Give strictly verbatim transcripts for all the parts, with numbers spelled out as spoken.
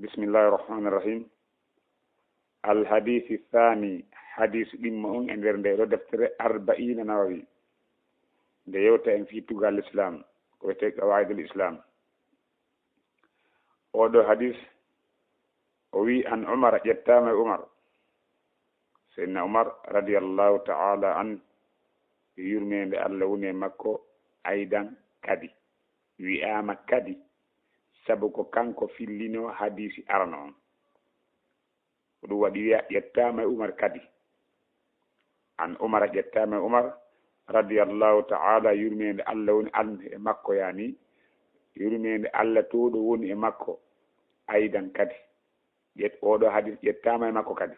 Bismillahi rahmani rahim. Alhadisi thani, hadis ɗimmo on e nder nde ɗo deftere Arbaina Nawawi, nde yewta en fii tugal Islam, ko wiyetee qawaidul Islam. Oɗo hadis, o wi, an Umar, ƴettaama e Umar. Seydina Umar radiyallahu ta'ala an, yurmeende Allah woni e makko, aydan kadi. Wi'aama kadi, sabu ko kanko fillino hadisi arano on. Ko ɗum waɗi wi'a ƴettaama e Umar kadi. An Umar, ƴettaama e Umar radiyallahu ta'ala, yurmeende Allah woni an e makko, yani yurmeende Allah towɗo woni e makko, aydan kadi. Ƴet-, oɗo hadis ƴettaama e makko kadi.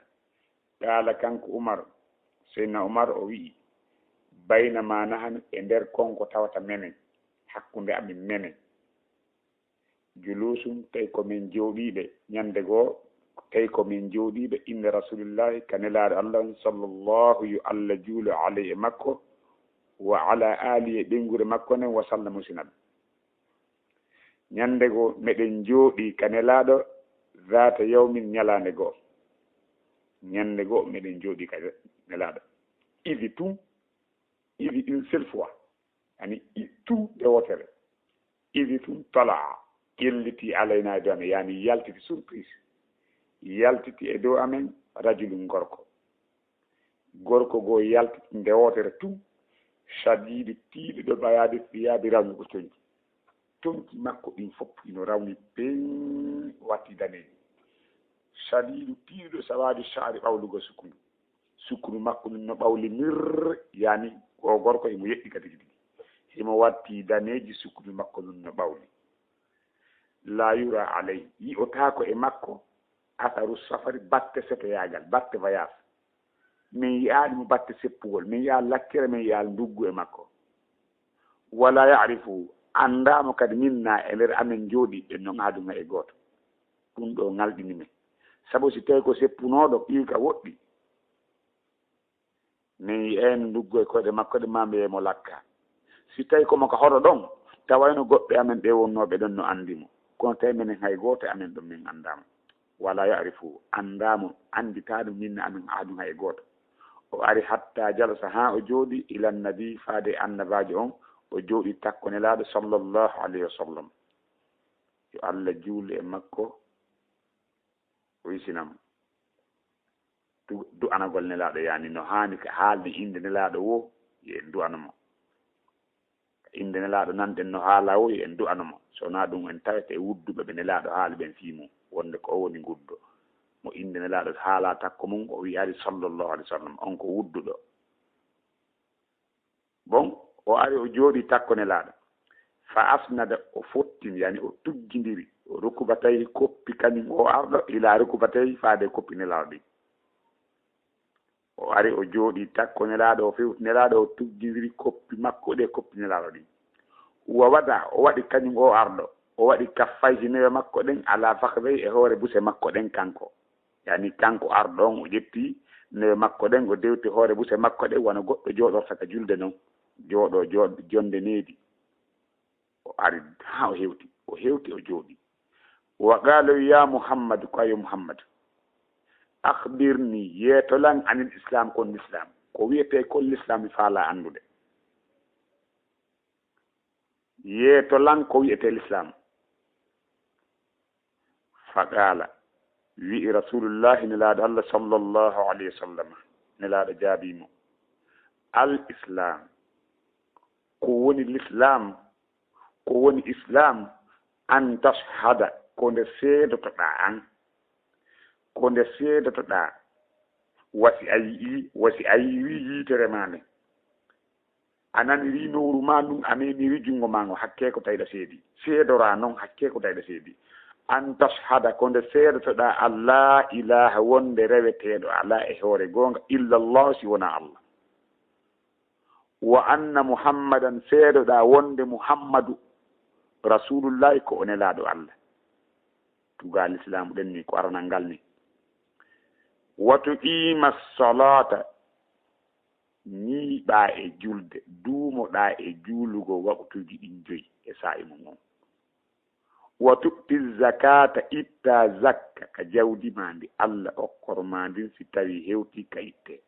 Qaala, kanko Umar, Seydina Umar o wi'i, baynama nahnu, e nder konko tawata menen, hakkunde amin menen. Julusun, tawi ko min jooɗiiɓe, ñande goo, tawi ko min jooɗiiɓe, inda Rasulillahi, ka Nelaaɗo Allah on, sallallahu, yo Allah juulu alayhi e makko, wa ala alihi, e ɓeynguure makko nden, wa sallama, o sinaɓe. Ñande goo, meɗen jooɗii ka Nelaaɗo, zaata yawmin, ñalaande goo. Ñande goo, meɗen jooɗii ka Nelaaɗo. Idi tun, idi une seule fois. Yani, i-, tun nde wootere. Idi tun talaa, ƴelliti alayna e dow amen, yani yaltiti surprise. Yaltiti e dow amen, rajulun, gorko. Gorko goo yalti nde wootere tun, shadiidu, tiiɗuɗo, bayaadi siyaabi, rawnuɗo conci. Conci makko ɗin fof ino rawni peen, watti daneeji. Shadiidu, tiiɗuɗo, sawaadi sha'ri, ɓawlugol sukkundu. Sukkundu makko ndun no ɓawli mir, yani, oo gorko himo yeɗɗi ka tigi tigi. Himo watti daneeji, sukkundu makko ndun no ɓawli. Laa yura alayhi, yi'otaako e makko, atharu safari, batte setoyaagal, batte voyage. Min yi'aali mo batte seppugol, min yi'aali lakkere, min yi'aali nduggu e makko. Wala ya'rifu, anndaa mo kadi minna e nder amen jooɗiiɓe non ahadun hay e gooto. Ɗum ɗoo ŋalɗini min. Sabu si tawi ko seppunooɗo, ƴiwi ka woɗɗi, min yi'ayno nduggu e koyɗe makko ɗe, maa mbiyen mo lakka. Si tawi ko mo ka hoto ɗon, tawayno goɓɓe amen ɓe wonnooɓe ɗon no anndi mo. Kono tawi minen hay gooto e amen ɗon min anndaa mo. Wala ya'rifu, anndaa mo, annditaano minna amen ahadun hay e gooto. O ari hatta jalasa, haa o jooɗi, ila nabi, faade e annabaajo on, o jooɗi takko Nelaaɗo sallallahu alayhi wa sallam. Yo Allah juulu e makko, o hisina mo. Du-, du'anagol Nelaaɗo, yani no haani ka haalde innde Nelaaɗo woo, yo en du'ano mo. Innde Nelaaɗo nanɗen no haala woo, yo en du'ano mo. So wonaa ɗum, en tawete e wudduɓe ɓe Nelaaɗo haali ɓen fii mum, wonde ko o woni nguddo. Mo innde Nelaaɗo haalaa takko mum, o wi'aali sallallahu alayhi wa sallam, on ko wudduɗo. Bon, o ari o jooɗii takko Nelaaɗo. Fa asnada, o fottini, yani o tugginiri, o rukubatayhi, koppi kañum o arɗo, ila rukubatayhi, faade koppi Nelaaɗo ɗin. O ari o jooɗii takko Nelaaɗo, o fewti Nelaaɗo, o tugginiri koppi makko ɗe koppi Nelaaɗo ɗin. Wa wada, o waɗi kañum o arɗo, o waɗi kaffayhi, newe makko ɗen, ala fakhdayhi, e hoore buse makko ɗen kanko. Yani kanko arɗo on, o ƴetti newe makko ɗen, o dewti hoore buse makko ɗen, wano goɗɗo jooɗorta ka julde non. Jooɗo, jooɗ-, jonde needi. O ari haa o hewti, o hewti, o jooɗi. Wa qaala, ya Muhammadu, ko yo Muhammadu. Akhbirni, yeeto lan, anil Islam, kon Lislaam. Ko wiyetee kon Lislaam, mi faalaa anndude. Yeeto lan ko wiyetee Lislaam. Fa qaala, wi'i Rasulullahi, Nelaaɗo Allah sallallahu alayhi wa sallam, Nelaaɗo jaabii mo, al Islam, ko woni Lislaam, ko woni Islaam, an tashhada, ko nde seedotoɗaa an, ko nde seedotoɗaa, wasi a yi'ii, wasi a yi'ii yiitere maa nden. A nanirii nowru maa ndun, a memirii junngo maa ngo, hakkee ko tawi ɗa seedii. Seedoraa non, hakkee ko tawi ɗa seedii. An tashhada, ko nde seedotoɗaa, an laa ilaaha, wonde reweteeɗo alaa e hoore goonga, illa Allah, si wonaa Allah. Wa anna Muhammadan, seedoɗaa wonde Muhammadu, Rasulullahi, ko o Nelaaɗo Allah. Tugal Lislaamu ɗen ni, ko aranal ngal ni. Wa tuqiima salaata, ñiiɓaa e julde, duumoɗaa e juulugol waqtuuji ɗin joyi e saa'i mum on. Wa tu'ti zakata, itta zakka ka jawdi ma ndi Allah okkor ma ndin, si tawi hewti ka itte.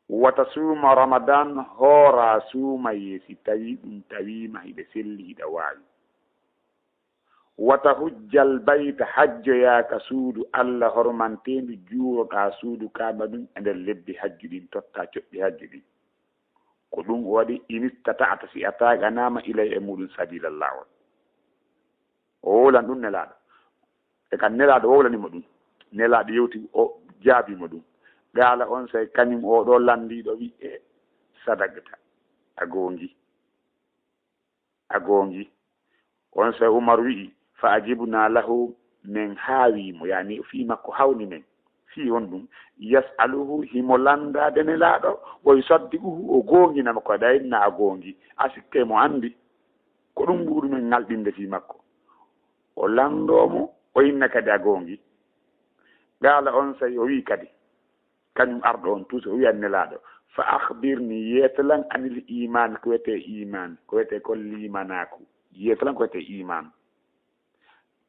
Wa tasuma Ramadan, hoora suumaye si tawi ɗum tawi ma hiɗa selli hiɗa waawi. Wa tahujjal bayta, hajjoya ka suudu Allah hormanteendu, juuroɗa suudu Kaaba ndun e nder lebbi hajju ɗin, totta coɓɓi hajju ɗin. Ko ɗum o waɗi, in istata'ta, si a taaganaama, ilay e muɗum sabila, laawol. O wowlan ɗum Nelaaɗo. E kan Nelaaɗo wowlani mo ɗum. Nelaaɗo yewti o jaabi mo ɗum. Qaala, on say kañum o ɗo lanndiiɗo wi e, sadaqta, a goongi. A goongi. On say Umar wi'i, fa ajibna lahu, men haawi mo, yani fii makko hawni men. Fii honɗum? Yas'aluhu, himo lanndaade Nelaaɗo, wa yusaddiquhu, o goongina mo, ko ɗay na a goongi. A sikkay mo anndi. Ko ɗum ɓuruɗumen ŋalɗinde fii makko. O lanndoo mo, o inna kadi a goongi. Qaala, on say o wi'i kadi, kañum arɗo on, toujours o wi'ani Nelaaɗo, fa akhbirni, yeetalan, anil iman, ko wiyetee iman, ko wiyetee kon liimanaaku. Yeetalan ko wiyetee iman.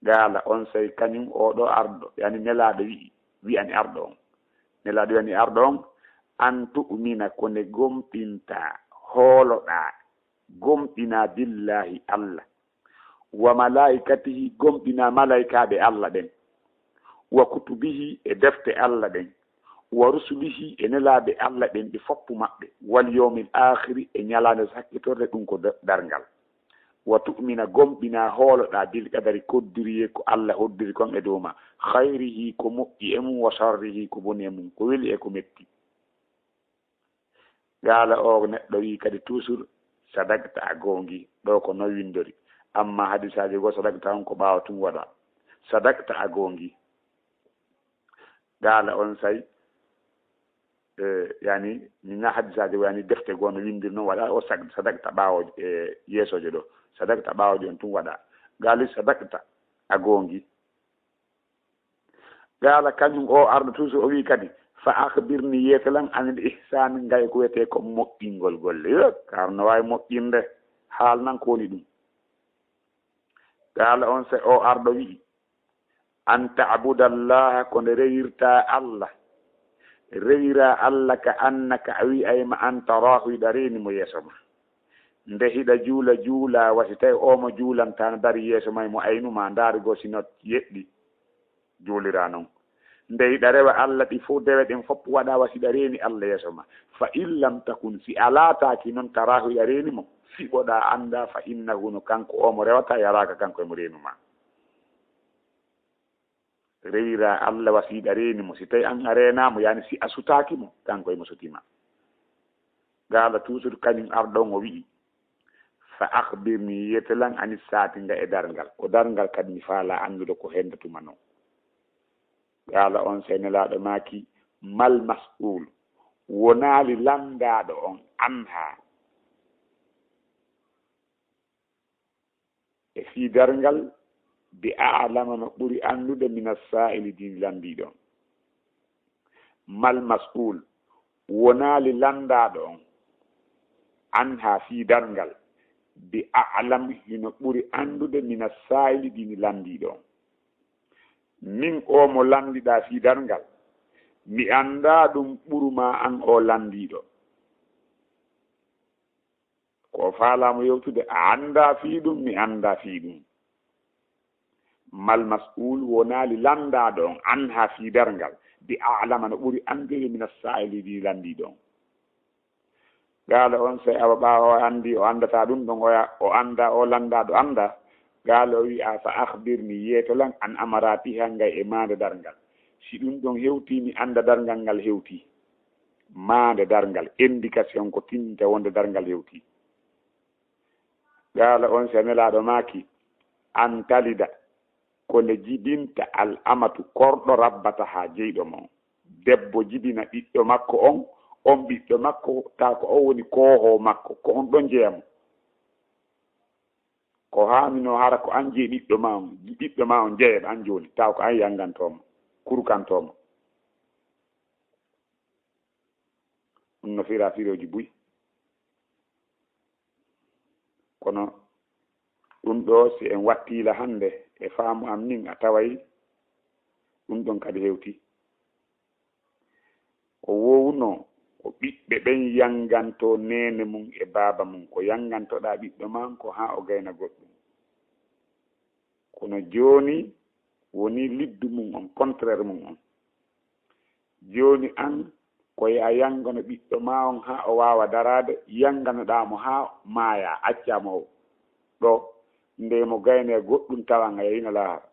Qaala, on say kañum oo ɗoo arɗo, yani Nelaaɗo wi'i, wi'ani arɗo on. Nelaaɗo wi'ani arɗo on, an tu'mina, ko nde gomɗintaa, hooloɗaa, gomɗinaa billaahi Allah, wa malaa'ikatihi, gomɗinaa malaa'ikaaɓe Allah ɓen, wa kutubihi, e defte Allah ɗen, wa rusulihi, e nelaaɓe Allah ɓen ɓe foppu maɓɓe, wal yawmil aakhiri, e ñalaande sakkitorde, ɗum ko da-, darngal. Wa tu'mina, gomɗinaa, hooloɗaa, bil qadari, koddiriyee ko Allah hoddiri kon e dow maa, khayrihi, ko moƴƴi e mum, wa sharrihi, ko boni e mum, ko weli e ko metti. Qaala, oo neɗɗo wi'i kadi toujours, sadaqta, a goongi. Ɗoo ko non winndori. Amma hadisaaji goo, sadaqta on ko ɓaawo tun waɗaa. Sadaqta, a goongi. Qaala, on say, e, yani, mi na hadisaaji goo, yani defte goo no winndiri non waɗaa, o sag-, sadaqta ɓaawo, e, yeesooje ɗoo. Sadaqta ɓaawooje on tun waɗaa. Qaali, sadaqta, a goongi. Qaala, kañum oo arɗo toujours o wi'i kadi, fa akhbirni, yeetalan, anil ihsaani, ngay ko wiyetee ko moƴƴingol golle. Yo, kar no waawi moƴƴinde, haalnan ko woni ɗum. Qaala, on say oo arɗo wi'i, an ta'budallaha, ko nde rewirtaa Allah. Rewiraa Allah ka annaka, a wi'ay ma an taraahu, hiɗa reeni mo yeeso ma. Nde hiɗa juula, juulaa wa si tawi oo mo juulantaa no dari yeeso maa, mo aynu maa, ndaarugol si no yeɗɗi. Juuliraa non. Nde hiɗa rewa Allah, ɗi fow dewe ɗen fow waɗaa wa si hiɗa reeni Allah yeeso maa. Fa in lam takun, si a laataaki non, taraahu, hiɗa reeni mo, fiɓoɗaa, anndaa, fa innahu, no kanko oo mo rewataa, yaraaka, kanko e mo reenu maa. Rewiraa Allah wa si hiɗa reeni mo. Si tawi an a reenaa mo, yani si a sutaaki mo, kanko e mo suti maa. Qaala, toujours kañum arɗo on o wi'i, fa akhbirni, yeetalan, ani saati, nga e darngal. Ko darngal kadi mi faalaa anndude ko hennda tuma non. Qaala, on say Nelaaɗo maaki, mal mas'uul, wonaali lanndaaɗo on, anha, e fii darngal, bi a'lama, no ɓuri anndude, mina saa'ili, dini lanndiiɗo on. Mal mas'uul, wonaali lanndaaɗo on, anha, fii darngal, bi a'lam, hino ɓuri anndude, mina saa'ili, dini lanndiiɗo on. Min oo mo lanndiɗaa fii darngal, mi anndaa ɗum ɓuru maa an oo lanndiiɗo. Ko o faalaa mo yewtude, a anndaa fii ɗum, mi anndaa fii ɗum. Mal mas'uul, wonaali lanndaaɗo on, anha, fii darngal, bi a'lama, no ɓuri anndude, mina saa'ili, dini lanndiiɗo on. Qaala, on say awa ɓaawo o anndi o anndataa ɗum ɗon, oya o anndaa, o lanndaaɗo anndaa. Qaala, o wi'i, a fa akhbirni, yeetalan, an amaratiha, ngay e maande darngal. Si ɗum ɗon hewtii, mi annda darngal ngal hewtii. Maande darngal, indication ko tinndinta wonde darngal hewtii. Qaala, on say Nelaaɗo maaki, an talida, ko nde jibinta al amatu, korɗo, rabbataha, jeyɗo mo on. Debbo jibina ɓiɗɗo makko on, on ɓiɗɗo makko, taw ko on woni koohoowo makko, ko on ɗon jeya mo. Ko haanunoo hara ko an jeyi ɓiɗɗo maa on, ɓiɗɗo maa on jeya an jooni, taw ko an yangantoo mo, kurkantoo mo. Ɗum no firaa firooji buy. Kono Ɗum ɗoo, si en wattiila hannde e faamu am min, a taway ɗum ɗon kadi hewtii. Ko woowunoo ko ɓiɓɓe ɓen yanngantoo neene mum e baaba mum, ko yanngantoɗaa ɓiɗɗo maa on ko haa o gayna goɗɗum. Kono jooni wonii liddu mum on, contraire mum on. Jooni an, ko yo a yanngano ɓiɗɗo maa on haa o waawa daraade, yannganoɗaa mo haa maayaa, accaa mo ɗoo, nde mo gayna e goɗɗum tawan a yahino laahara.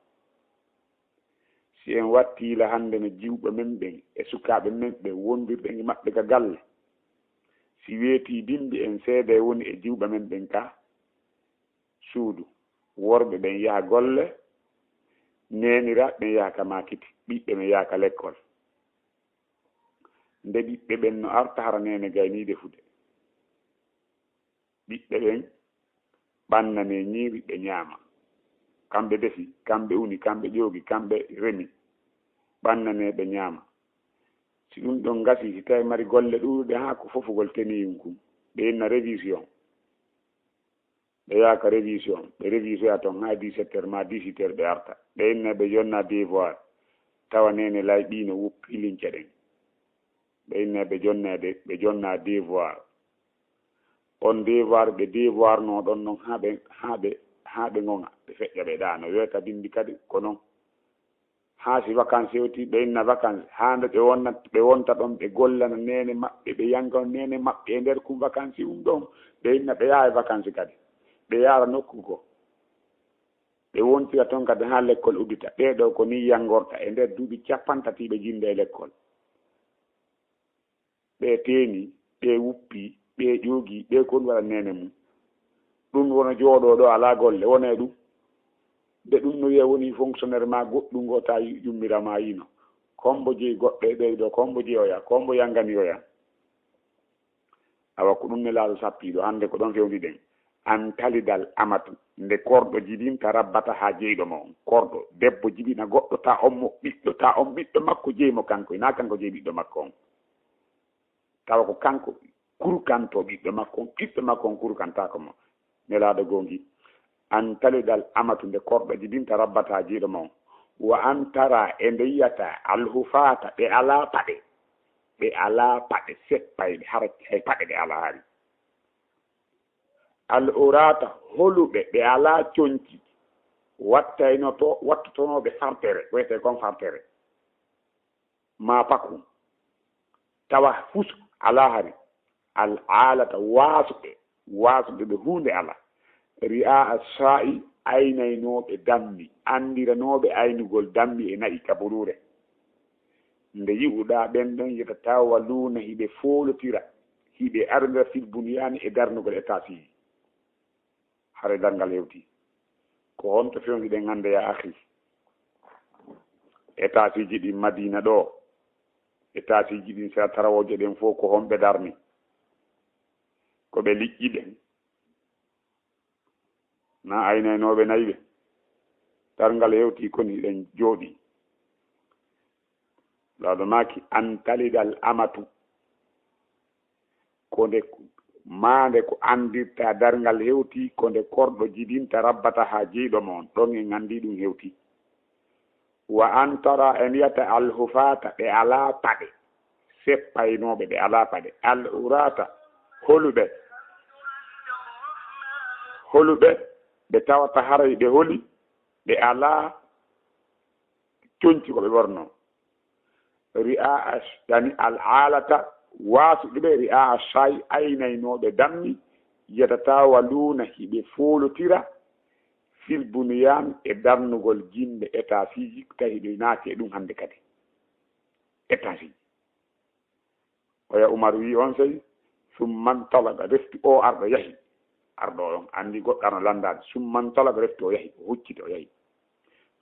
Si en wattii la hannde no jiwɓe men ɓen e sukaaɓe men ɓen wondirɗen e maɓɓe ka galle, si weetii bimbi en seeday woni e jiwɓe men ɓen ka suudu, worɓe ɓen yaha golle, neeniraaɓe ɓen yaha ka maakiti, ɓiɓɓe men yaha ka lekkol. Nde ɓiɓɓe ɓen no arta hara neene gaynii defude. Ɓiɓɓe ɓen ɓannanee ñiiri ɓe ñaama. Kamɓe defi, kamɓe uni, kamɓe ƴoogi, kamɓe remi. Ɓannanee ɓe ñaama. Si ɗum ɗon gasii, si tawii mari golle ɗuuɗuɗe haa ko fofugol teniyum kum, ɓe inna révision. Ɓe yaha ka révision, ɓe révisoya ton haa dix-sept heures maa dix-huit heures ɓe arta. Ɓe inna ɓe jonna devoir, tawa neene layɓiino woppi lince ɗen. Ɓe inna ɓe jonneede, ɓe jonna devoir. On devoir ɓe devoirnoo ɗon non haa ɓe, haa ɓe, haa ɓe ŋoŋa, ɓe feƴƴa ɓe ɗaano. Weeta bimbi kadi ko non. Haa si vacances hewtii, ɓe inna vacances. Haa nde ɓe wonna, ɓe wonta ɗon, ɓe gollana neene maɓɓe, ɓe yanngana neene maɓɓe e nder kum vacances um ɗon. Ɓe inna ɓe yaha e vacances kadi. Ɓe yaara nokku goo. Ɓe wontira ton kadi haa lekkol uddita. Ɓee ɗoo ko nii yanngorta e nder duuɓi cappanɗe tati ɓe jinnda e lekkol. Ɓee teenii, ɓee wuppii, ɓee ƴoogii, ɓee kon waɗa neene mum. Ɗum wona jooɗoo ɗoo alaa golle, wona e ɗum. Nde ɗum no wiya woni fonctionnaire maa goɗɗum ngo taa yummira maa yino. Kombo jeyi goɗɗo e ɓee ɗoo, kombo jeyoya, kombo yanganiyoya. Awa ko ɗum Nelaaɗo sappiiɗo, hannde ko ɗon fewndi ɗen. An talidal amatu, nde korɗo jibinta rabbata haa jeyɗo mo on. Korɗo, debbo jibina goɗɗo taa on mo, ɓiɗɗo taa on ɓiɗɗo makko jeyi mo kanko, hinaa kanko jeyi ɓiɗɗo makko on. Tawa ko kanko kurkantoo ɓiɗɗo makko on, ɓiɗɗo makko on kurkantaako mo. Nelaaɗo goongi. An talidal amatu, nde korɗo jibinta rabbata haa jeyɗo mo on. Wa an tara, e nde yiyata, alhufaata, ɓe alaa paɗe. Ɓe alaa paɗe, seppayɓe, hara hay paɗe ɓe alaa hari. Al urata, holuɓe, ɓe alaa conci, wattaynoto, wattotonooɓe fartere, wiyetee kon fartere, maa paku, tawa fus alaa hari. Al alata, waasuɓe, waasuɓe ɓe huunde alaa. Ri'a asha'i, aynaynooɓe dammi, anndiranooɓe aynugol dammi e na'i ka buruure. Nde yi'uɗaa ɓen ɗon, yatatawaluuna, hiɓe foolotira, hiɓe arondira fil bunyaani e darnugol etaasiiji. Hare darngal hewtii. Ko honto fewngiɗen hannde, yaa akhi? Etaasiiji ɗin Madiina ɗoo, etaasiiji ɗin sera tarawooje ɗen fof, ko honɓe darni? Ko ɓe liƴƴi ɓen? Naa aynaynooɓe nayi ɓe? Darngal hewtii kon hiɗen jooɗii. Laaɗo maaki, an talidal amatu. Ko nde, maande ko anndirta darngal hewtii, ko nde korɗo jibinta rabbata haa jeyɗo mo on. Ɗon en anndi ɗum hewtii. Wa an tara, en yiyata alhufaata, ɓe alaa paɗe, seppaynooɓe, ɓe alaa paɗe, al urata, holuɓe, holuɓe, ɓe tawata haray ɓe holi, ɓe alaa conci ko ɓe ɓornoo. Ri'a ash-, yani al alata, waasuɓe ɓe, ri'a asha'i, aynaynooɓe dammi, yatatawaluuna, hiɓe foolotira, fil bunyan, e darnugol jimɓe etaasiiji, tawi hiɓe naati e ɗum hannde kadi. Etaasiiji. Oya Umar wi'i on sey, summan talaqa, refti o arɗo yahi. Arɗo on anndi goɗɗo arno lanndaade. Summan talaqa, refti o yahi, o hucciti o yahi.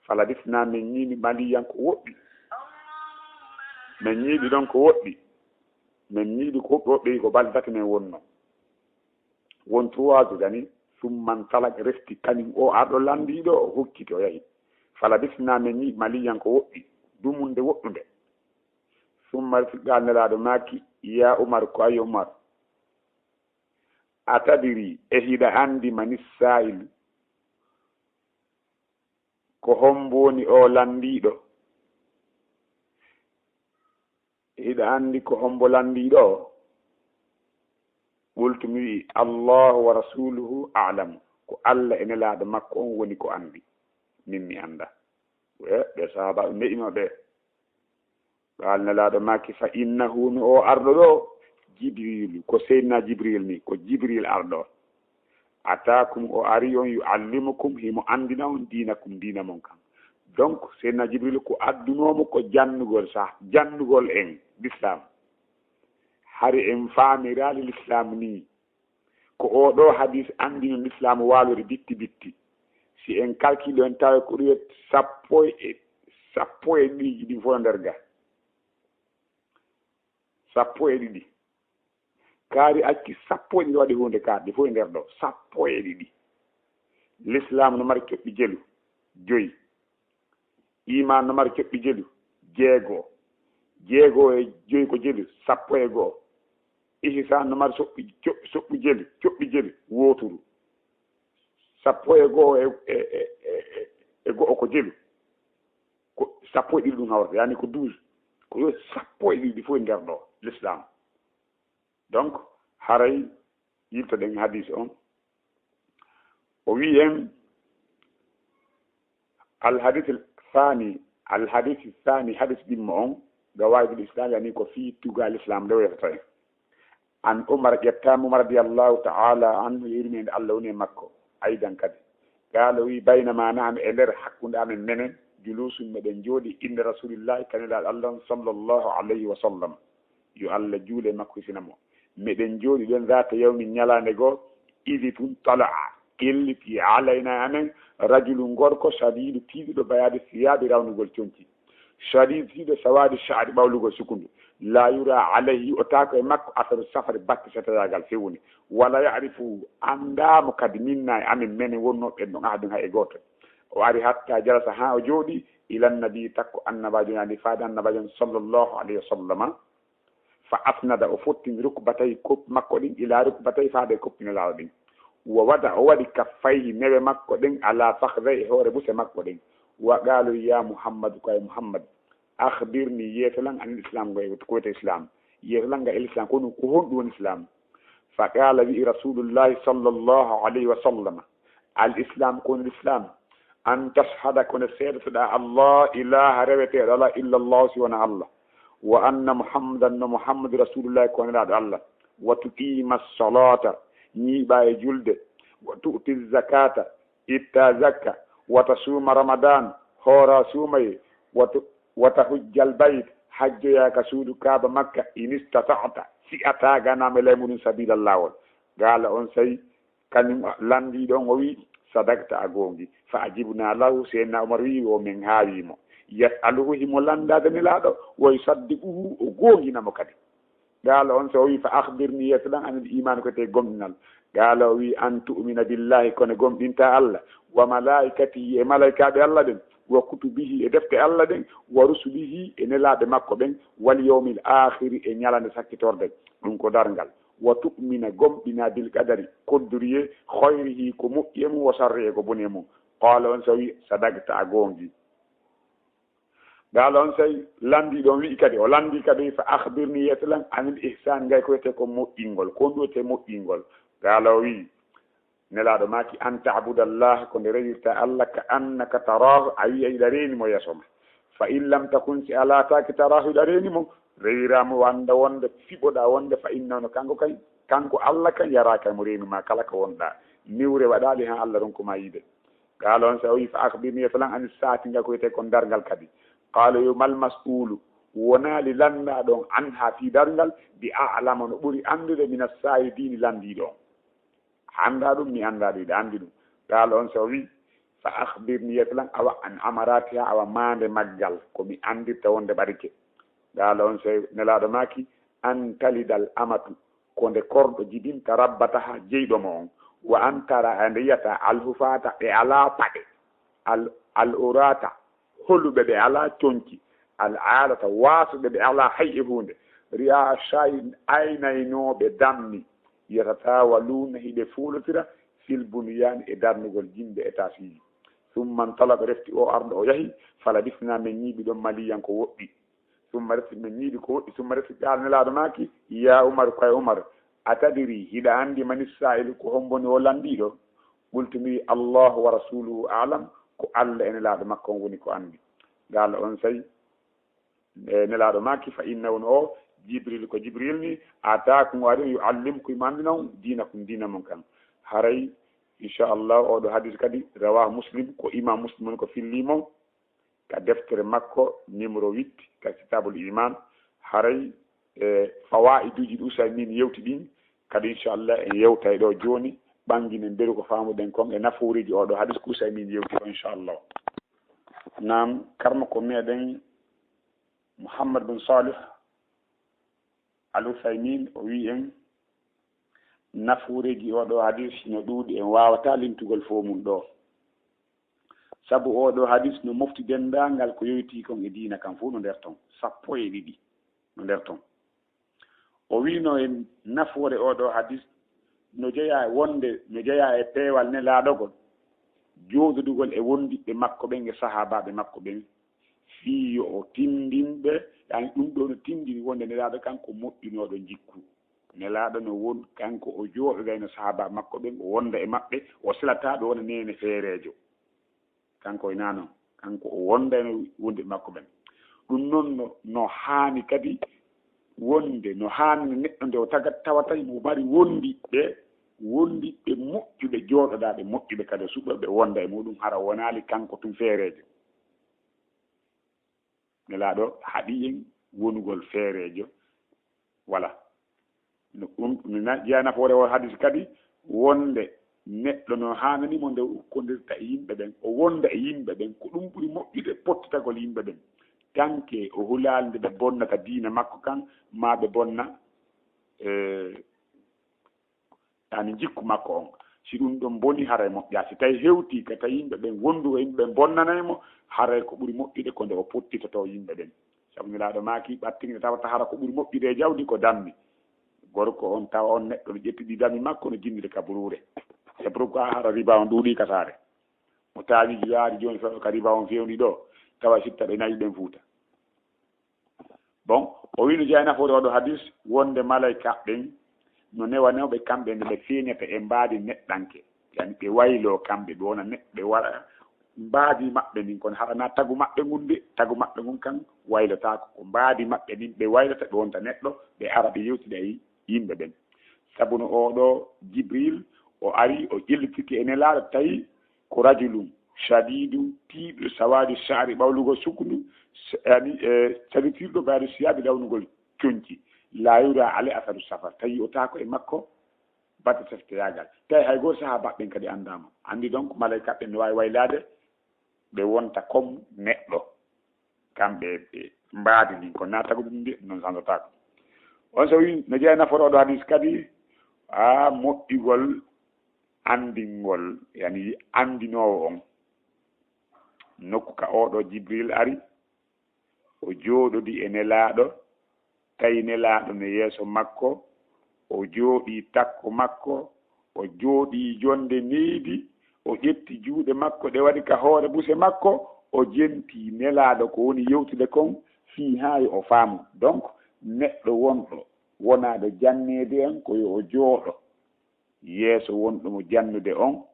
Falabisna, min ñiiɓi maliyan ko woɗɗi. Min ñiiɓi ɗon ko woɗɗi. Min ñiiɓi ko woɗɗi, o ɓeyi ko balɗe tati min wonno. Won trois jours dani, summan talak, refti kañum o arɗo lanndiiɗo, o hucciti o yahi. Falabisna, min ñiiɓi maliyan ko woɗɗi, dumunde woɗɗunde. Summa refti gal Nelaaɗo maaki, ya Umar, ko ayi Umar? A tadiri, e hiɗa anndi mani saa'ilu? Ko hombo woni o lanndiiɗo? Hiɗa anndi ko hombo lanndiiɗo o? Qultu, mi wi'i, Allahu wa rasuluhu a'lamu. Ko Allah e Nelaaɗo makko on woni ko anndi. Min mi annda. E, ɓe sahaaba ne'ino ɓe. Ɓaal Nelaaɗo maaki, fa innahu, no o arɗo ɗo, Jibrilu, ko Seydina Jibril ni, ko Jibril arɗo. Ataakum, o ari on, yu'allimukum, himo anndina on, diinakum, diina mon kan. Donc, Seydina Jibril ko addunoomo ko jannugol sah, jannugol en l'islam. Hari en faamiraali l'islam ni. Ko oo ɗoo hadis anndino l'islam waalori bitti bitti. Si en kalkilo en tawa ko ɗum e sappo e, sappo e ɗiɗi ɗin fof no nder ga. Sappo e ɗiɗi. Kaari acci sappo e ɗiɗi waɗi huunde kaari, ɗi fof e nder ɗo. Sappo e ɗiɗi. L'islam no mari coɓɓi jelu, joyi. Iman no mari coɓɓi jelu, jeego. Jeego e joyi ko jelu, sappo e go'o. Ihsan no mari soɓɓi, coɓ-, soɓɓi jelu, coɓɓi jelu, wooturu. Sappo e go'o e, e, e, e, e go'o ko jelu. Ko sappo e ɗiɗi ɗum hawrata, yani ko douze. Ko yo sappo e ɗiɗi fof e nder ɗo, l'islam. Donc, haray yiltoɗen hadis on. O wi'i en, al hadith al thani, al hadith al thani, hadis ɗimmo on, ga waydul islam, yani ko fii tugal islam nde o yewtata en. An Umar, ƴettaama Umar radiyallahu ta'ala anhu, yurmeende Allah woni e makko, aydan kadi. Qaala, o wi'i, baynama nahnu, e nder hakkunde amen menen, julusun, meɗen jooɗi, inda rasulillahi, ka Nelaaɗo Allah on, sallallahu alayhi wa sallam. Yo Allah juule e makko hisina mo. Meɗen jooɗi ɗon zaata yawmin, ñalaande goo, idi tun tala'a, ƴelliti alayna e amen, rajulun, gorko, shadidu, tiiɗuɗo, bayaadi siyaabi, rawnugol conci, shadidu, tiiɗo, sawaadi sha'ri, ɓawlugol sukundu, la yura alayhi, yi'otaako e makko, asaru safari, batte setayaagal fewunde, wala ya'rifu, anndaamo kadi, minna e amen, menen wonnooɓe ɓen ɗon, ahadun, hay e gooto. O ari hatta jalasa, haa o jooɗi, ila nabi, takko annabaajo, yani faade annabaajo on, sallallahu alayhi wa sallama. Fa asnada, o fottini rukbatayhi, koppi makko ɗin, ila rukbatayhi, faade e koppi Nelaaɗo ɗin. Wa wada, o waɗi kaffayhi, newe makko ɗen, ala fakhdayhi, e hoore buse makko ɗen. Wa qaala, ya Muhammadu, ko ay Muhammad, akhbirni, yeeto lan, anil islam, ko wiyetee islam. Yeeto lan ga el islam, kono ko honɗum woni islam? Fa qaala, wi'i Rasulullahi sallallahu alayhi wa sallam, al islam, ko woni islam, an tashhada, ko nde seedetoɗaa, an laa ilaaha, reweteeɗo alaa, illa Allah, si wonaa Allah, wa anna Muhammadan, no Muhammadu Rasulullahi, ko nelaaɗo Allah, wa tuqiima salata, ñiiɓaa e julde, wa tu'ti zakata, itta zakka, wa tasuuma Ramadan, hoora suumaye, wa tu-, wa tahujjal bayt, hajjoyaa ka suudu Kaaba Makka, in istata'ta, si a taaganaama e ley muɗum sabiilan laawol. Qaala on say, kañum lanndiiɗo on, o wi'i, sadaqta, a goongi. Fa ajibna lahu, Seydina Umar wi'i, o men haawi mo. Yas'aluhu, himo lanndaade Nelaaɗo, wa yusaddiquhu, o goongina mo kadi. Qaala on say o wi'i, fa akhbirni, yeeto lan, anil iimaan, ko wiyetee gomɗinal. Qaala o wi'i, an tu'mina billahi, ko nde gomɗintaa Allah, wa malaa'ikatihi, e malaa'ikaaɓe Allah ɓen, wa kutubihi, e defte Allah ɗen, wa rusulihi, e nelaaɓe makko ɓen, wal yawmil aakhiri, e ñalande sakkitorde, ɗum ko darngal. Wa tu'mina, gomɗinaa, bil qadari, koddoriyee, khayrihi, ko moƴƴi e mum, wa sharrihi, e ko boni e mum. Qaala on say o wi'i, sadaqta, a goongi. Qaala on say lanndiiɗo on wi'i kadi, o lanndii kadi, fa akhbirni, yeeto lan, anil ihsan, ngay ko wiyetee ko moƴƴingol. Ko honɗum wiyetee moƴƴingol? Qaala o wi'i, Nelaaɗo maaki, an ta'budallaha, ko nde rewirtaa Allah, ka annaka taraahu, a wi'i a hiɗa reeni mo yeeso ma. Fa in lam takun, si a laataaki taraahu hiɗa reeni mo, rewiraa mo, annda wonde, fiɓoɗaa wonde, fa innahu, no kanko kay, kanko Allah kan, yaraaka, himo reeni maa kala ko wonɗaa. Niwre waɗaali haa Allah ronku maa yiide. Qaala on say o wi'i, fa akhbirni, yeeto lan, ani saati, nga ko wiyetee kon darngal kadi. Qaala yo, mal mas'ulu, wonaali lanndaaɗo on, anha, fii darngal, bi a'lama, no ɓuri anndude, mina saa'ili, lanndiiɗo on. A anndaa ɗum, mi anndaa ɗum, hiɗa anndi ɗum. Qaala on say o wi'i, fa akhbirni, yeeto lan, awa, an amaratiha, awa maande maggal, ko mi anndirta wonde ɓadike. Qaala on say nelaaɗo maaki, an talidal amatu, ko nde korɗo jibinta rabbataha, jeyɗo mo on, wa an tara, e nde yi'ata, al hufata, ɓe alaa paɗe, al, al urata, holuɓe ɓe alaa conci, al alata, waasuɓe ɓe alaa hay e huunde, ri'a shayi, aynaynooɓe dammi, yatatawaluna, hiɓe fuulotira, fil bunyan, e darnugol jimɓe, e taasiiji. Summa ntalaka, refti o arɗo o yahi, falabisna, min ñiiɓi ɗon maliyan ko woɗɗi. Summa refti min ñiiɓi ko woɗɗi, summa refti ɓe ara Nelaaɗo maaki, ya Umar, ko e Umar, atadiri, hiɗa anndi mani saa'ilu ko hombo woni o lanndiiɗo? Qultu mi wi, Allahu wa rasuluhu a'lam, ko Allah e Nelaaɗo makko on woni ko anndi. Qaala on sey e Nelaaɗo maaki, fa innahu, no o Jibril, ko Jibril ni, ataakum, o ari on, yu'allimukum, mo anndina on, diinakum, diina mon kan. Haray, inchallah, oɗo hadis kadi, rawahu Muslim, ko imam Muslim woni ko filli mo, ka deftere makko numéro huit, ka Kitabul Iman. Haray, e fawaiduji ɗi Usaymin yewti ɗin, kadi inchallah en yewtay ɗo jooni, ɓanginen beru ko faamuɗen kon e nafooreji oɗo hadis ko Usaymin yewti o, inchallah. Naam, karmako meɗen Muhammad bin Salih Al Uthaymin, o wi en, nafooreji oɗo hadis no ɗuuɗi, en wawata lintugol fof mum ɗo. Sabu oɗo hadis no mofti denndaangal ko yowitii kon e diina kan fof no nder ton, sappo e ɗiɗi no nder ton. O wiino en nafoore oɗo hadis no jeyaa wonde, no jeyaa e peewal Nelaaɗo gol, jooɗodugol e wondiɓɓe makko ɓen e sahaabaaɓe makko ɓen, fii yo o tindin ɓe, yani ɗum ɗo no tindini wonde Nelaaɗo kanko moƴƴunooɗo njikku. Nelaaɗo no won, kanko o jooɗodayno sahaabaaɓe makko ɓen, o wonda e maɓɓe, o selataa ɓe wona neene feereejo. Kanko e naano, kanko o wondayno wondiɓɓe makko ɓen. Ɗum noon no, no haani kadi wonde, no haani neɗɗo nde o taga, tawata mo mari wondiɓɓe, wondiɓɓe moƴƴuɓe, jooɗodaaɓe moƴƴuɓe kadi o suɓa ɓe wonda e muɗum, hara wonaali kanko tun feereejo. Nelaaɗo haɗi en wonugol feereejo. Wala. No ɗum, mi na-, jeyaa nafoore o hadis kadi, wonde neɗɗo no haanani mo nde o ukkondirta e yimɓe ɓen, o wonda e yimɓe ɓen, ko ɗum ɓuri moƴƴude pottitagol yimɓe ɓen. Tanke o hulaali nde ɓe bonnata diina makko kan, maa ɓe bonna, eh, yani jikku makko on. Si ɗum ɗon boni, haray moƴƴaa. Si tawi hewtii ka tawi yimɓe ɓen, wondugo yimɓe ɓen bonnanay mo, haray ko ɓuri moƴƴude ko nde o pottitotoo yimɓe ɓen. Sabu Nelaaɗo maaki, ɓattinge tawata hara ko ɓuri moƴƴude e jawdi ko dammi. Gorko on tawa on neɗɗo no ƴetti ɗi dammi makko no jinnide ka buruure. C'est pourquoi hara riba on ɗuuɗi ka saare. Mo taawi jiwaari jooni feɗo ka riba on fewndi ɗo, tawa sitta ɓe nayi ɓen Fuuta. Bon, o wiino jeyaa nafoore oɗo hadis wonde malaika ɓen no newanoo ɓe kamɓe nde ɓe feeñata e mbaadi neɗɗanke. Yani ɓe wayloo kamɓe, ɓe wona neɗɗo, ɓe wara mbaadi maɓɓe ndin, kono hara na tagu maɓɓe ngun de, tagu maɓɓe ngun kan waylotaako. Ko mbaadi maɓɓe ndin ɓe waylata, ɓe wonta neɗɗo, ɓe ara ɓe yewtida e yimɓe ɓen. Sabu no oɗo Jibril, o ari, o ƴellitike e Nelaaɗo, tawi ko rajulun shadidu, tiiɗo, sawadu sha'ri, ɓawlugol sukkundu, s-, yani, e, sabitirɗo bayadu siyabi, lawnugol conci, la yura ale asaru safar, tawi o taako e makko batte sefteyagal. Tawi hay gooto sahaaba ɓen kadi anndaama. Anndi donc, malaika ɓen no waawi waylaade, ɓe wonta comme neɗɗo. Kamɓe ɓe mbaadi ndin, ko na tagude ɗum de, non sandotaako. On so wi, no jeyaa nafoore oɗo hadis kadi, a moƴƴugol anndingol, yani anndinoowo on. Nokku ka oɗo Jibril ari, o jooɗodi e Nelaaɗo, tawi Nelaaɗo no yeeso makko, o jooɗii takko makko, o jooɗii jonde needi, o ƴetti juuɗe makko ɗe waɗi ka hoore buse makko, o jentii Nelaaɗo ko woni yewtude kon fii haa yo o faamu. Donc, neɗɗo wonɗo wonaaɗo janneede en ko yo o jooɗo yeeso wonɗo mo jannude on,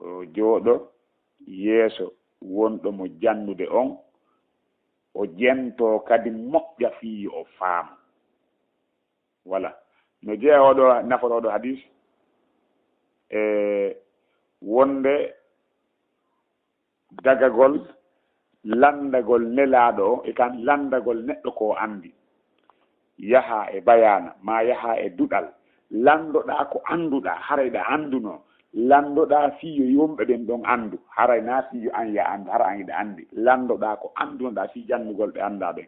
o jooɗo yeeso wonɗo mo jannude on, o jentoo kadi moƴƴa fii yo o faamu. Voilà. No jeyaa oɗo, nafoore oɗo hadis, e wonde dagagol lanndagol Nelaaɗo o, e kan lanndagol neɗɗo ko o anndi. Yaha e bayaana, maa yaha e duɗal, lanndoɗaa ko annduɗaa, hara hiɗa anndunoo. Lanndoɗaa fii yo yimɓe ɓen ɗon anndu, haray naa fii yo an ya anndu, hara an hiɗa anndi. Lanndoɗaa ko anndunoɗaa fii janngugol ɓe anndaa ɓen.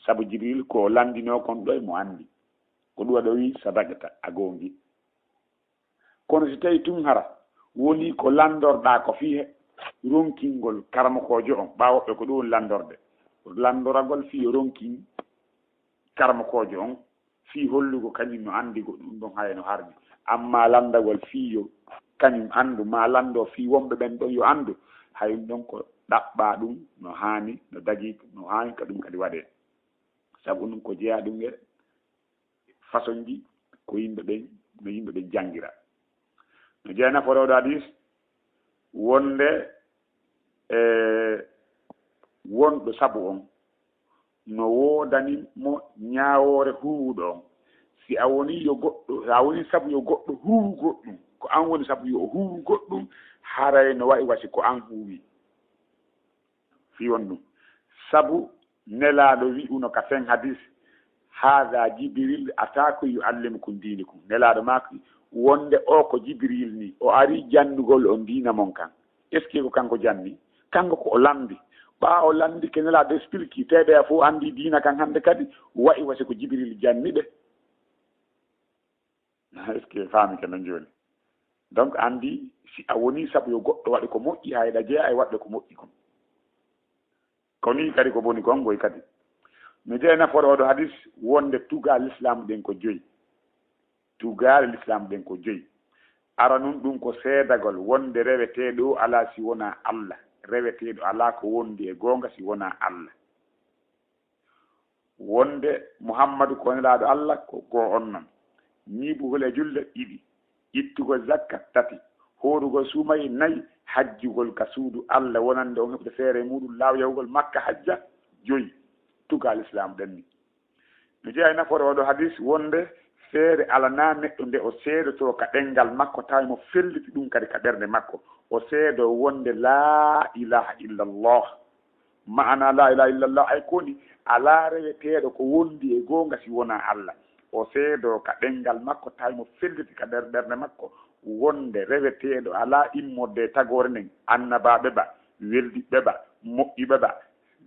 Sabu Jibril ko o lanndinoo kon ɗo e mo anndi. Ko ɗum waɗi o wi'i, sadaqta, a goongi. Kono si tawi tun hara woni ko lanndorɗaa ko fii he-, ronkingol karamokoojo on, ɓaawo ɓe ko ɗum woni lanndorde, lanndoragol fii yo ronkin karamokoojo on, fii hollugo kañum no anndi goɗɗum ɗon haya no harmi. Amma lanndagol fii yo kañum anndu, maa lanndo fii wonɓe ɓen ɗon yo anndu, hay ɗum ɗon ko ɗaɓɓaa ɗum no haani, no dagii, no haani ka ɗum kadi waɗee. Sabu ɗum ko jeyaa ɗum e façon ji ko yimɓe ɓen, no yimɓe ɓen janngira. No jeyaa nafoore oo ɗoo hadiis wonde, e, wonɗo sabu on, no woodani mo ñaawoore huuwuɗo on. Si a wonii yo goɗɗo, si a wonii sabu yo goɗɗo huuwu goɗɗum, ko an woni sabu yo o huuwu goɗɗum, haray no wa'i wa si ko an huuwi. Fii won ɗum. Sabu Nelaaɗo wi'uno ka fen hadiis, "Haadha Jibril ataakum yu'allimukum diinakum." Nelaaɗo maaki wonde o ko Jibril ni, o arii jannugol on diina mon kan. Est-ce que ko kanko janni? Kanko ko o lanndi. Ɓaa o lanndi ke Nelaaɗo explique, teɓe a fof anndi diina kan hannde kadi, wa'i wa si ko Jibril janni ɓe. Est-ce que faami ke non jooni? Donc, anndi si a wonii sabu yo goɗɗo waɗu ko moƴƴi, hayɗa jeyaa e waɗɓe ko moƴƴi kon. Ko nii kadi ko boni kon ngoy kadi. No jeyaa nafoore oo ɗoo hadiis wonde tugaale Lislaam ɗen ko joyi. Tugaale Lislaam ɗen ko joyi. Aranun ɗum ko seedagol wonde reweteeɗo o alaa si wonaa Allah. Reweteeɗo alaa ko wondi e goonga si wonaa Allah. Wonde Muhammadu ko nelaaɗo Allah ko goo on non. Ñiiɓugol e julde ɗiɗi. Ittugol zakka tati. Hoorugol suumaye nayi. Hajjugol ka suudu Allah wonande on heɓude feere e muuɗum laaw yahugol Makka hajja joyi. Tugaale Lislaam ɗen ni. No jeyaa e nafoore oo ɗoo hadiis wonde feere alanaa neɗɗo nde o seedotoo ka ɗemngal makko tawi mo felliti ɗum kadi ka ɓernde makko. O seedoo wonde laa ilaaha illallah. Ma'ana laa ilaaha illallah, ay ko woni, alaa reweteeɗo ko wondi e goonga si wonaa Allah. O seedoo ka ɗemngal makko, tawi mo felliti ka nder ɓernde makko, wonde reweteeɗo alaa immorde e tagoore nden, annabaaɓe ba, weldiɓɓe ba, moƴƴuɓe ba,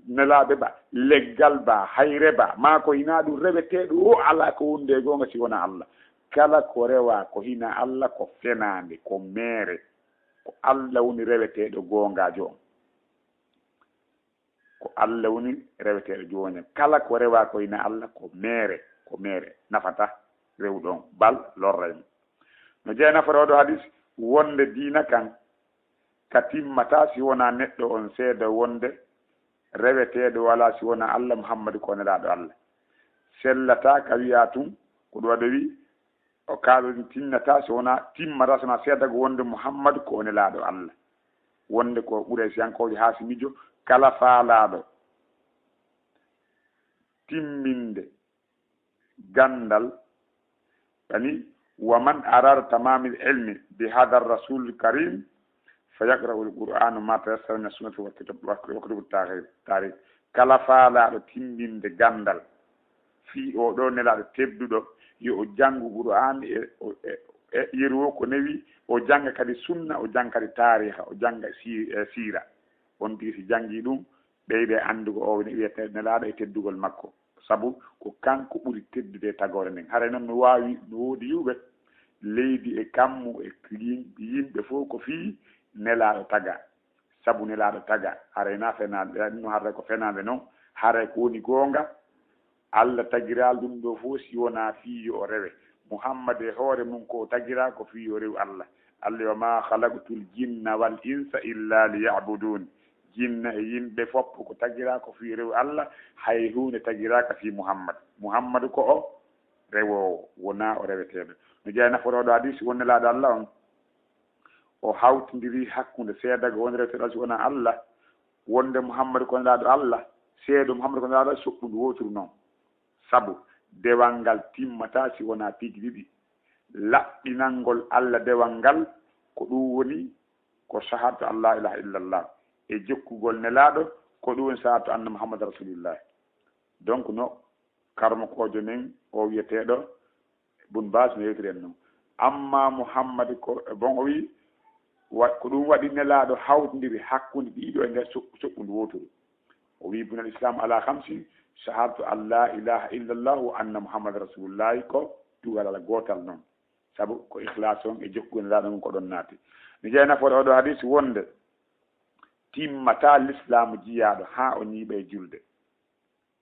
nelaaɓe ba, leggal ba, hayre ba, maa ko hinaa ɗum reweteeɗo o alaa ko wondi e goonga si wonaa Allah. Kala ko rewaa ko hinaa Allah ko fenaande, ko meere. Ko Allah woni reweteeɗo goongaajo on. Ko Allah woni reweteeɗo jooña. Kala ko rewaa ko ina Allah, ko meere, ko meere. Nafata rewɗo on, bal lorray mo. No jeyaa nafoore oo ɗoo hadiis wonde diina kan ka timmataa si wonaa neɗɗo on seeda wonde reweteeɗo walaa si wonaa Allah, Muhammadu ko nelaaɗo Allah. Sellataa ka wi'aa tun, ko ɗum waɗi o wi'i, o kaɗo ɗin tinnataa si wonaa, timmataa si wonaa seedago wonde Muhammadu ko o nelaaɗo Allah. Wonde ko Quraysiyankoojo Haasimijo, kala faalaaɗo timminde ganndal, yani, "Wa man arada tamamil ilmi bi hadha rasulil karim, fa yaqra'ul Qur'ana ma tayassara min sunnati wa kitab, wa kitab tarikh." Kala faalaaɗo timminde ganndal, fii oo ɗoo nelaaɗo tedduɗo, yo o janngu Qur'aan e, o, e, e yeru o ko newi, o jannga kadi sunna, o jannga kadi taariha, o jannga si-, e siira. On tigi si janngii ɗum, ɓeyda e anndugo o wiyetee nelaaɗo e teddugol makko. Sabu ko kanko ɓuri teddude e tagoore nden. Haray non no waawi, no woodi yi'uɓe leydi e kammu e yim-, yimɓe fof ko fii nelaaɗo tagaa. Sabu nelaaɗo tagaa, haray na fenaande, ɗum no haray ko fenaande non, haray ko woni goonga. Allah tagiraali ɗum ɗoo fof si wonaa fii yo o rewe. Muhammad e hoore mum ko o tagiraa ko fii yo o rew Allah. Allah, "Wa ma khalaqtul jinna wal insa illa liya'budun." Jinna e yimɓe fof ko tagiraa ko fii yo rew Allah, hay huunde tagiraaka fii Muhammad. Muhammad ko o rewoowo, wonaa o reweteeɗo. No jeyaa nafoore oo ɗoo hadiis, won nelaaɗo Allah on, o hawtindiri hakkunde seedago wonde reweteeɗo si wonaa Allah, wonde Muhammadu ko nelaaɗo Allah, seedo Muhammadu ko nelaaɗo Allah, soɓɓundu wooturu non. Sabu dewal ngal timmataa si wonaa piiji ɗiɗi. Laɓɓinangol Allah dewal ngal, ko ɗum woni ko shahadatu an laa ilaaha illallah, e jokkugol nelaaɗo, ko ɗum woni shahadatu anna Muhammad rasulullah. Donc no karmokoojo men o wiyeteeɗo Bun Baas no yewtiri en non. Amma Muhammad ko, bon, o wi, wa-, ko ɗum waɗi nelaaɗo hawtindiri hakkunde ɗiɗo e nder so-, soɓɓundu wooturu. O wi, "Buniyal Islam ala khamsin, shahadatu an la ilaha illallah wa anna Muhammad rasulullah," ko tugalal gootal non. Sabu ko ikhlas on e jokkude nelaaɗo ngon ko ɗon naati. No jeyaa nafoore oo ɗoo hadis wonde timmataa lislaamu jiyaaɗo haa o ñiiɓa e julde.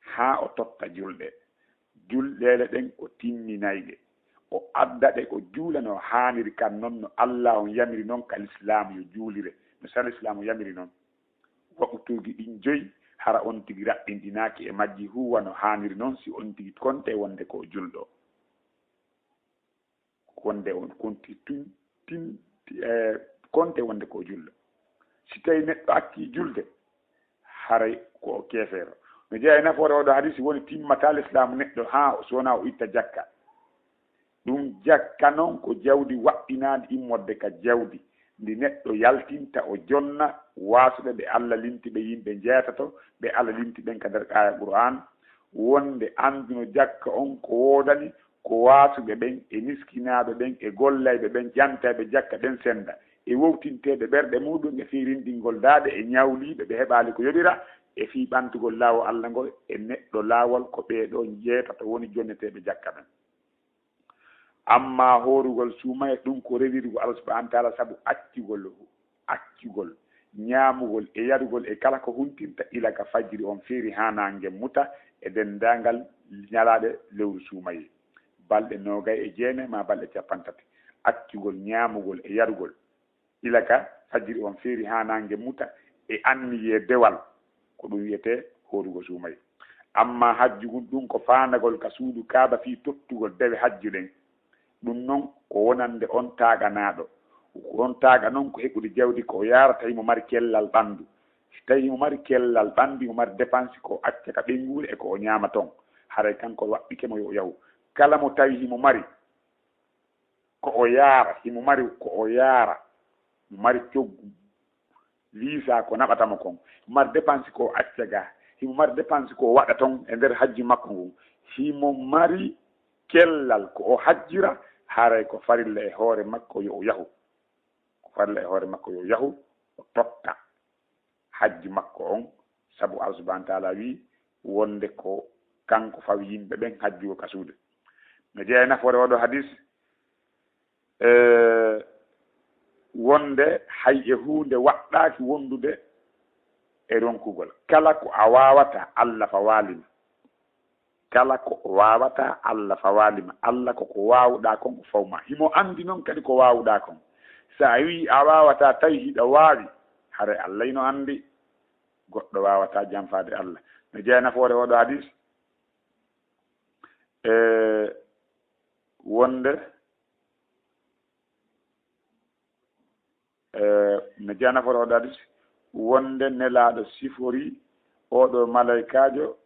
Haa o totta julɗe. Julɗeele ɗen o timminay ɗe. o adda ɗe, o juula no haaniri kan, non no Allah on yamiri non ka Lislaamu yo juulire, no sariya Lislaamu yamiri non. Waqutuuji ɗin joyi, hara on tigi raɓɓinɗinaaki e majji, huuwa no haaniri non, si on tigi konte wonde ko o julɗo. Wonde on konti tun, tin, ti-, eh, konte wonde ko o julɗo. Si tawi neɗɗo acci julde, haray ko o keefeero. No jeyaa e nafoore oo ɗoo hadisi, woni timmataa lislaamu neɗɗo haa so wonaa o itta jakka. Ɗum jakka non ko jawdi waɗɗinaandi immorde ka jawdi ndi neɗɗo yaltinta o jonna waasuɓe ɓe Alla linti ɓe yimɓe njeetato, ɓe Alla linti ɓen ka nder aaya Qur'aan, wonde annduno jakka on ko woodani, ko waasuɓe ɓen e miskinaaɓe ɓen e gollayɓe ɓen ƴantayɓe jakka ɓen sennda, e wowtinteeɓe ɓerɗe muuɗum e fii rinɗingol daaɗe e ñawliiɓe ɓe heɓaali ko yoɓira, e fii ɓantugol laawol Alla ngol e neɗɗo laawol, ko ɓee ɗoo njeetato woni jonneteeɓe jakka ɓen. Ammaa hoorugol suumaye, ɗum ko rewirgol Allah subhaanahu wa ta'aala sabu accugol, accugol ñaamugol e yarugol e kala ko huntinta ila ka fajiri on feeri haa naange muta e denndaangal ñalaaɗe lewru suumaye, balɗe noogay e jeenay maa balɗe cappanɗe tati. Accugol ñaamugol e yarugol ila ka fajiri on feeri haa naange muta e anniyee dewal, ko ɗum wi'etee hoorugol suumaye. Ammaa hajju ngun, ɗum ko faandagol ka suudu Kaaba fii tottugol dewe hajju ɗen. Ɗum non ko wonande on taaganaaɗo. On taaga non ko heɓude jawdi ko o yaarata himo mari cellal ɓanndu. Si tawii himo mari cellal ɓanndu, himo mari dépense ko o acca ka ɓeynguure e ko o ñaama ton, haray kanko waɗɗike mo yo o yahu. Kala mo tawi himo mari ko o yaara, himo mari ko o yaara, mo mari coggu, liisaa ko naɓata mo kon, himo mari dépense ko o acca gaa, himo mari dépense ko o waɗa ton e nder hajju makko ngun, himo mari cellal ko o hajjira, haray ko farilla e hoore makko yo o yahu. Ko farilla e hoore makko yo o yahu, o totta hajju makko on, sabu Allah subhaanahu wa ta'aalaa wi'i wonde ko kanko fawi yimɓe ɓen hajjugol ka suudu. No jeyaa e nafoore oo ɗoo hadis, e, wonde hay e huunde waɗɗaaki wondude e ronkugol. Kala ko a waawataa, Allah fawaali ma. Kala ko o waawataa, Allah fawaali ma. Allah ko ko waawuɗaa kon o fawu ma. Himo anndi non kadi ko waawuɗaa kon. Si a wi'i a waawataa tawi hiɗa waawi, haray Allah hino anndi. Goɗɗo waawataa janfaade Allah. No jeyaa e nafoore oo ɗoo hadis, e, wonde, e, no jeyaa e nafoore oo ɗoo hadis, wonde Nelaaɗo siforii oo ɗoo malaykaajo,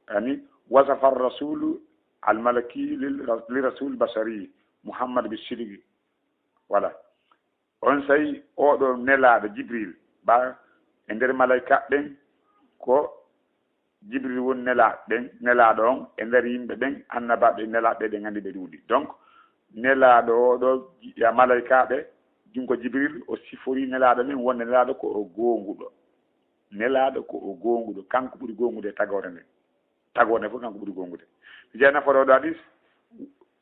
ani, wasafa rasulu al malaki lil, li rasul bashari Muhammad bi sidqi. Voilà. Onsay oo ɗoo Nelaaɗo Jibril, ɓa e nder malaykaaɓe ɓen, ko Jibril woni nelaaɗo ɓen, nelaaɗo on e nder yimɓe ɓen, annabaaɓe nelaaɓe ɓen anndi ɓe ɗuuɗi. Donc, Nelaaɗo oo ɗoo, ya malaykaaɓe, jungo Jibril, o siforii Nelaaɗo men wonde Nelaaɗo ko o goonguɗo. Nelaaɗo ko o goonguɗo, kanko ɓuri goongude e tagoore nden. Tagoore fof kanko ɓuri goongude. Mi jeyaa nafoore oo ɗoo hadis,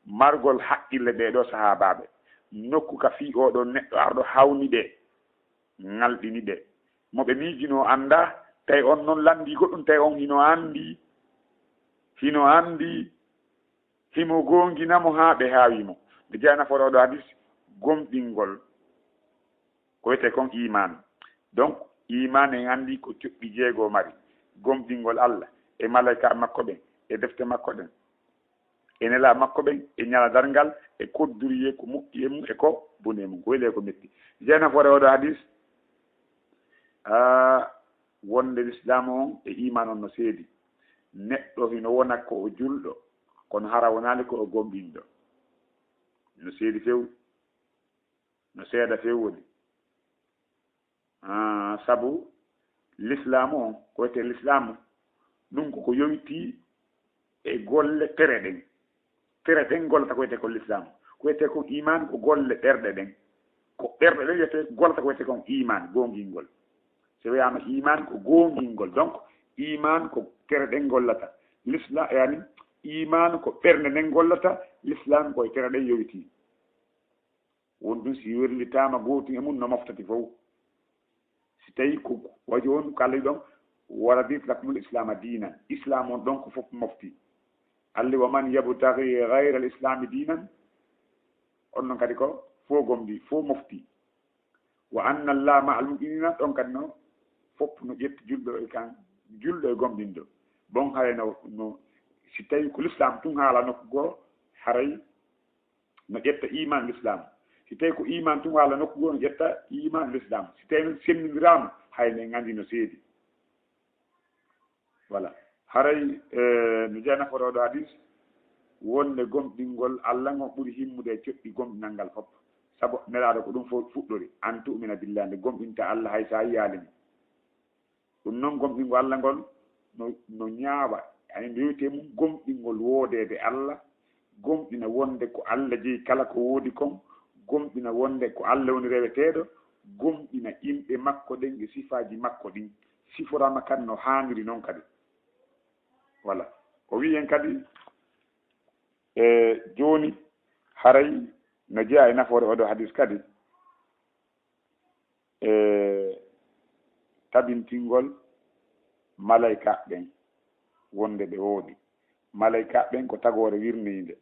margol haqqille ɓee ɗoo sahaabaaɓe. Nokku ka fii oo ɗoo neɗɗo arɗo hawni ɓe, ŋalɗini ɓe. Mo ɓe miijinoo anndaa, tawi on non lanndii goɗɗum, tawi on hino anndi, hino anndi, himo goongina mo haa ɓe haawi mo. Mi jeyaa nafoore oo ɗoo hadis, gomɗingol. Ko wiyetee kon iimaan. Donc, iimaan en anndi ko coɓɗi jeego mari. Gomɗingol Allah, e malaykaaɓe makko ɓen, e defte makko ɗen, e nelaaɓe makko ɓen, e ñalaa darngal, e kodduriyee ko moƴƴi e mum, e ko boni e mum. Ko weli e ko metti. Jeyaa nafoore oo ɗoo hadis, aa, wonde lislaamu on e iimaan on no seedi. Neɗɗo hino wona ko o julɗo, kono hara wonaali ko o gomɗinɗo. No seedi few. No seeda few woni. Ah, sabu lislaamu on, ko wiyetee lislaamu, ɗum ko ko yowitii e golle tere ɗen. Tere ɗen gollata ko wiyetee ko lislaamu. Ko wiyetee ko iimaan ko golle ɓerɗe ɗen. Ko ɓerɗe ɗen wiyetee gollata ko wiyetee kon iimaan, goongingol. So wiyaama iimaan ko goongingol. Donc, iimaan ko tere ɗen gollata. Lisla-, yani, iimaan ko ɓernde nden gollata, lislaam ko e tere ɗen yowitii. Woni ɗum si werlitaama gootum e mum no moftati fof. Si tawi ko wajo on ko Allah ɗon, "Wa raditu lakumul islaama diinan." Islaam on ɗon ko fof mofti. Allah, "Wa man yabtaghi ghayra al islaami diinan On noon kadi ko fof gomɗi, fof mofti. Wa anna Allah ma al mu'minina, ɗon kadi no fof no ƴetta julɗo e kan, julɗo e gomɗinɗo. Bon haray no, no, si tawi ko l'islam tun haala nokku goo, haray no ƴetta iman l'islam. Si tawi ko iman tun haala nokku goo, no ƴetta iman l'islam. Si tawi noon sendindiraama, hay no en anndi no seedi. Voilà. Haray, eh, no jeyaa nafoore oo ɗoo hadis, wonde gomɗingol Allah ngol ɓuri himmude e coɗɗi gomɗinal ngal fof. Sabu Nelaaɗo ko ɗum fof fuɗɗori, an tu'mina billah, nde gomɗinta Allah hay so a yiyaali mo. Ɗum noon gomɗingol Allah ngol no, no ñaawa, yani nde wiyetee mum gomɗingol woodeede Allah, gomɗina wonde ko Allah jeyi kala ko woodi kon, gomɗina wonde ko Allah woni reweteeɗo, gomɗina inɗe makko ɗen e sifaaji makko ɗin, siforaama kadi no haaniri noon kadi. Voilà. O wi'i en kadi, e jooni, haray no jeyaa e nafoore oo ɗoo hadis kadi, e tabintingol malaykaaɓe ɓen wonde ɓe woodi. Malaykaaɓe ɓen ko tagoore wirniinde.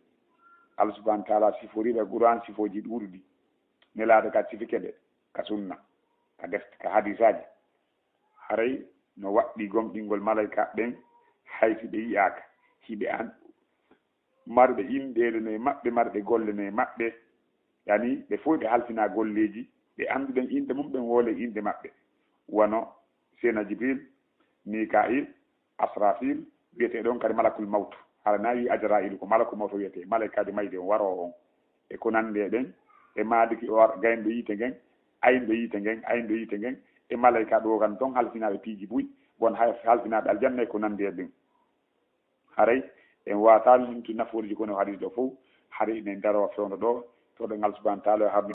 Allah subhanahu wa taala siforii ɓe Qur'an sifooji ɗuuɗuɗi. Nelaaɗo ka sifike ɓe ka sunna, ka defte, ka hadisaaji. Haray no waɗɗii gomɗingol malaykaaɓe ɓen, hay si ɓe yi'aaka, hiɓe an-, marɓe inɗeele no e maɓɓe, marɓe golle no e maɓɓe. Yani, ɓe fof ɓe halfinaa golleeji, ɓe annduɗen inɗe mum, ɓen woolee inɗe maɓɓe. Wano Seena Jibril, Mika'il, Asrafil, wiyetee ɗon kadi Malakul Mawtu. Hara na wi'i Ajra'ilu, ko Malakul Mawtu wiyetee, malaykaajo mayde on, waroowo on. E ko nanndi e ɓen, e Maliki o war-, gaynɗo yiite ngen, aynɗo yiite ngen, aynɗo yiite ngen, e malaykaaɓe o kan ton halfinaaɓe piiji buy, won hay halfinaaɓe aljanna e ko nanndi e ɓen. Haray en waataali limtu nafooreeji ko woni e hadis ɗoo fof, haray enen daroo fewndo ɗoo, to ɗo ngal subhanahu wa taala o harmi